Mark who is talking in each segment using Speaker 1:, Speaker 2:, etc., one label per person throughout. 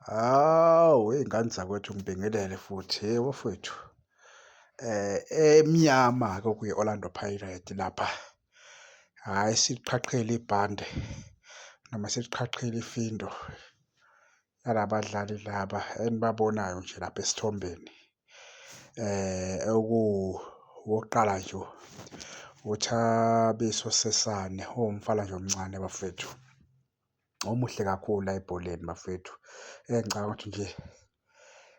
Speaker 1: Hawu, iy'ngane zakwethu ngibingelele futhi, hhe bafowethu. Emnyama-ke okuyi-Orlando Pirate lapha, hhayi siliqhaqhile ibhande noma seliqhaqhile ifindo laba badlali laba enibabonayo nje lapha esithombeni. Owokuqala nje uThabiso Sesane owumfana nje omncane bafethu, omuhle kakhulu la ebholeni bafethu. Engicabanga ukuthi nje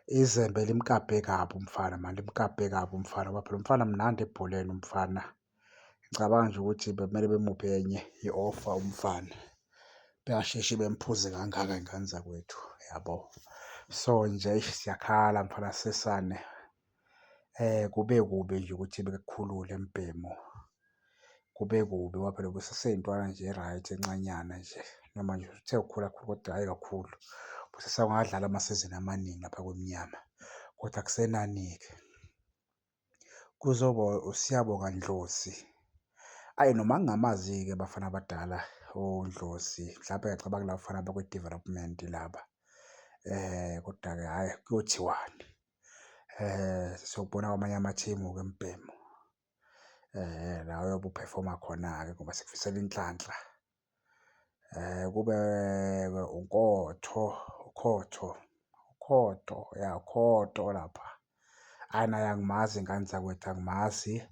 Speaker 1: izembe limkabhe kabi umfana mani, limkabhe kabi umfana ngoba phela umfana mnandi ebholeni umfana. Ngicabanga nje ukuthi bekumele bemuphe enye i-offer umfana, bengasheshi bemphuze kangaka y'ngane zakwethu, yabo. So nje eish siyakhala mfana Sesane, kube kubi nje ukuthi bekukhulule mbhemu. Kube kubi ngoba phela ubusaseyintwana nje e-right encanyana nje, noma nje uthe ukukhula kodwa hhayi kakhulu. Ubusasengadlala amasizini amaningi lapha kweMnyama, kodwa akusenani-ke. Kuzoba uSiyabonga Ndlozi, ayi noma ngingamazi-ke abafana abadala oNdlozi mhlampe ngiyacabanga ila bafana bakwi-development laba, koda-ke hhayi kuyothiwani. Siyokubona kwamanye amathimu-ke mbhemu, la oyobe uphefoma khona-ke ngoba sikufisela inhlanhla. Kube-ke uNkotho, uKhotho, uKhotho, ya uKhotho lapha, hhayi naye angimazi ngane zakwethu angimazi.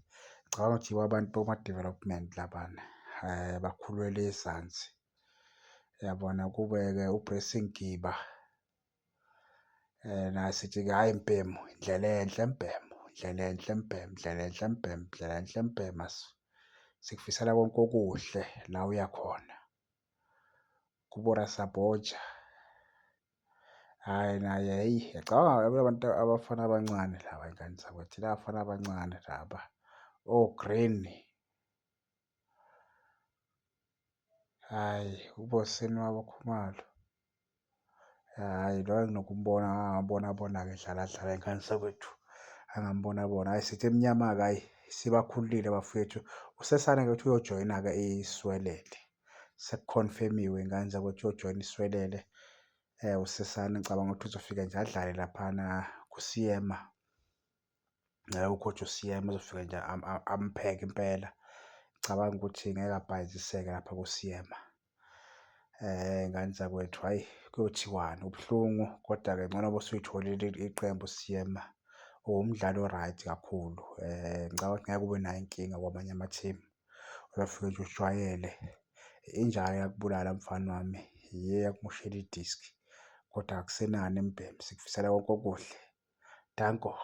Speaker 1: Ngicabanga ukuthi yibo abantu boma-development labana bakhulele le ezansi, uyabona? Kube-ke u-Blessing Giba, naye sithi-ke hhayi mbhemu indlela enhle mbhemu, indlela enhle mbhemu, indlela enhle mbhemu, indlela enhle mbhemu. Sikufisela konke okuhle la oya khona. Kubo Rasabhoja, hhayi naye hheyi ngiyacabanga abantu abafana abancane laba y'ngane zakwethu, ila bafana abancane laba o-Green. Hhayi uBoseni Khumalo, hhayi lo enginokumbona ngangambona bona-ke edlala dlala y'ngane zakwethu, ngangambona bona. Hhayi sithi emnyama-ke hhayi sibakhululile abafowethu. USesane-ke uthi uyojoyina-ke iSwelele, sekukhonfemiwe y'ngane zakwethu uyojoyina iSwelele uSesane ngicabanga ukuthi uzofika nje adlale laphana kuSeema. U-coach uSeema uzofika nje ampheke impela. Ngicabanga ukuthi ngeke abhayiziseke lapha kuSeema. Ngane zakwethu hhayi kuyothiwani kubuhlungu koda-ke ngcono ubusuyitholile iqembu Seema. Uwumdlali o-right kakhulu, ngicabanga ukuthi ngeke ube nayo inkinga kwamanye amathimu, uyofika nje ujwayele. Inja yakubulala mfana wami, yiyo eyakumoshela idiski, kodwa akusenani mbhemu sikufisela konke okuhle, danko.